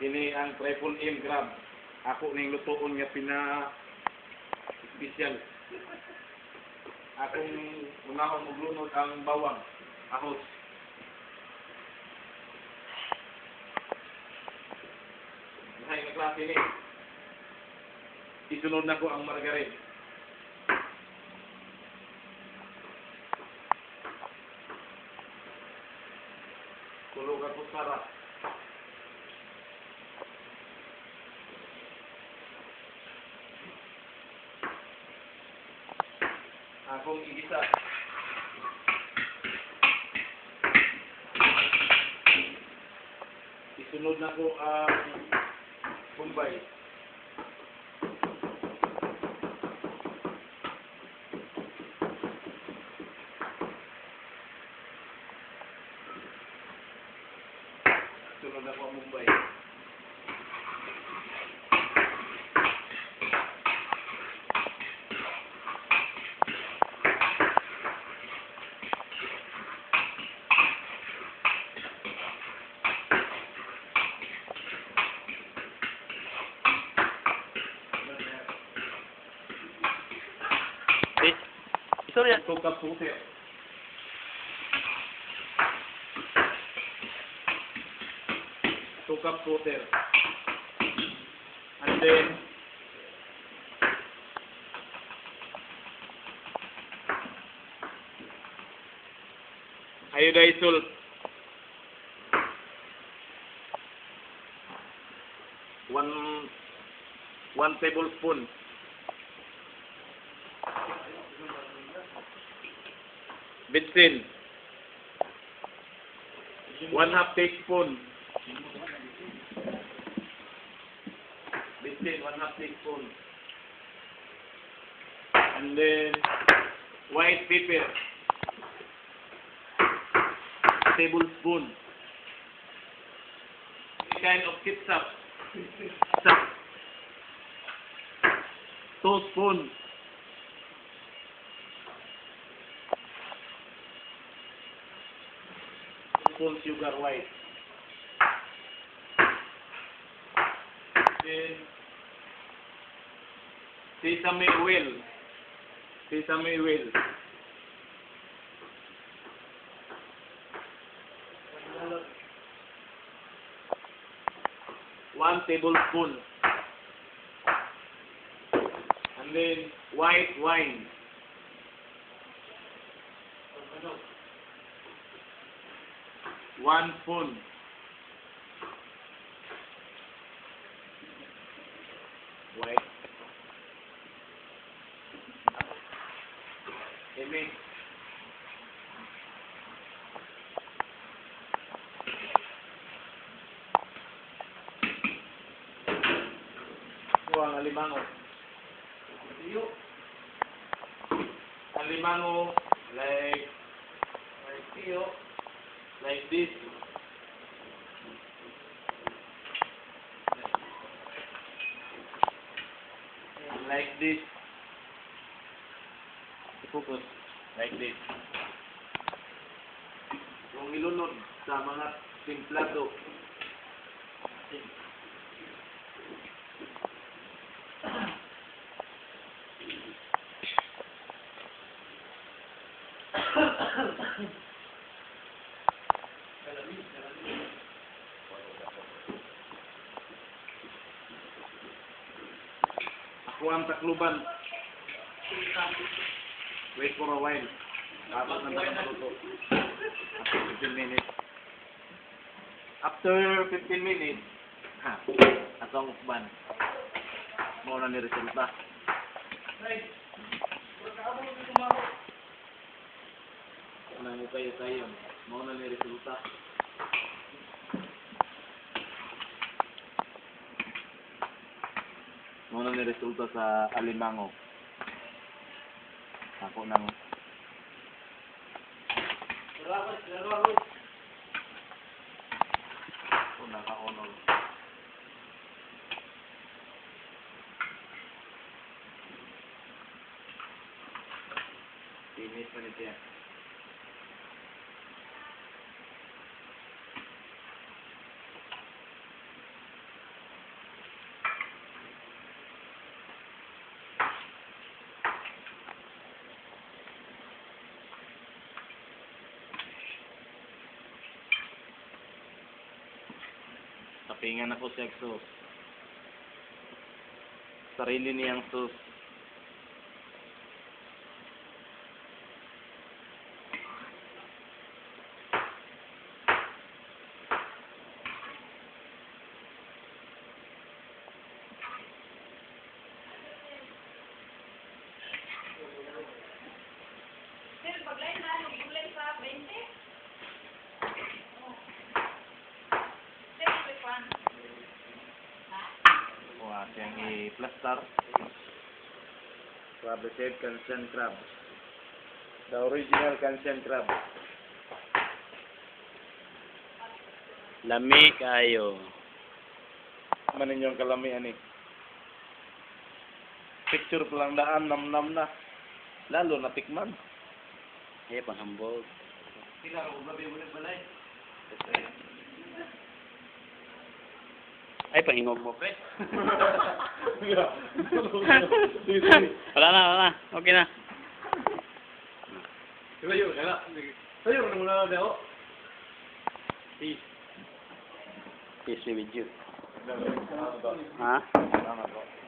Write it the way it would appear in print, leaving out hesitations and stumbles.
Kini ang Triple M crab. Ako ning lutoon nga pina special. Akong unahon og lunod ang bawang, ahos. Usahay nga klase ni. Isunod na ko ang margarine. Tulo ka kutsara. Akong igisa. Isunod na ko ang Bombay. Sunod na ko ang Mumbai. Eh, sorry. 2 cups water. 2 cups water. And then, iodized salt. One tablespoon. Bitsin. 1/2 teaspoon. Bitsin, 1/2 teaspoon. And then, white pepper. Tablespoon. Kind of ketchup. Ketchup. 2 spoon. Spoon sugar white. Then, sesame oil. Sesame oil. 1 tablespoon. And then, white wine. 1 spoon. White. Amen. Ito ang alimango. Alimango, like tiyo, like this. And like this. Focus. Like this. Kung ilunod sa mga timplado. Ako ang takluban. Wait for a while. Dapat na tayo maluto. After 15 minutes. After 15 minutes, ha, atong ukban. Mao na ni resulta. Wala mo kayo tayo. Mao na ni resulta. Mao na ni resulta sa alimango. Ako nang ako nakaonol. Finish na nito yan. Tapingan ako siya sauce. Sarili niyang sauce. Sir, paglain na, gulay sa 20? Oh. Sir, may kwan. Kuha siyang i-plaster. Grabe save Kansian crab. The original Kansian crab. Lami kayo. Manin yung kalamian eh. Picture pa lang daan, namnam na. Lalo na tikman. Ay, panghambog. Sila ko gabi ulit balay. Ay, pangingog mo, pre. Wala na, wala na. Okay na. Sayo na. Sayo na muna na ako. Peace. Peace be with you. Ha? Salamat po.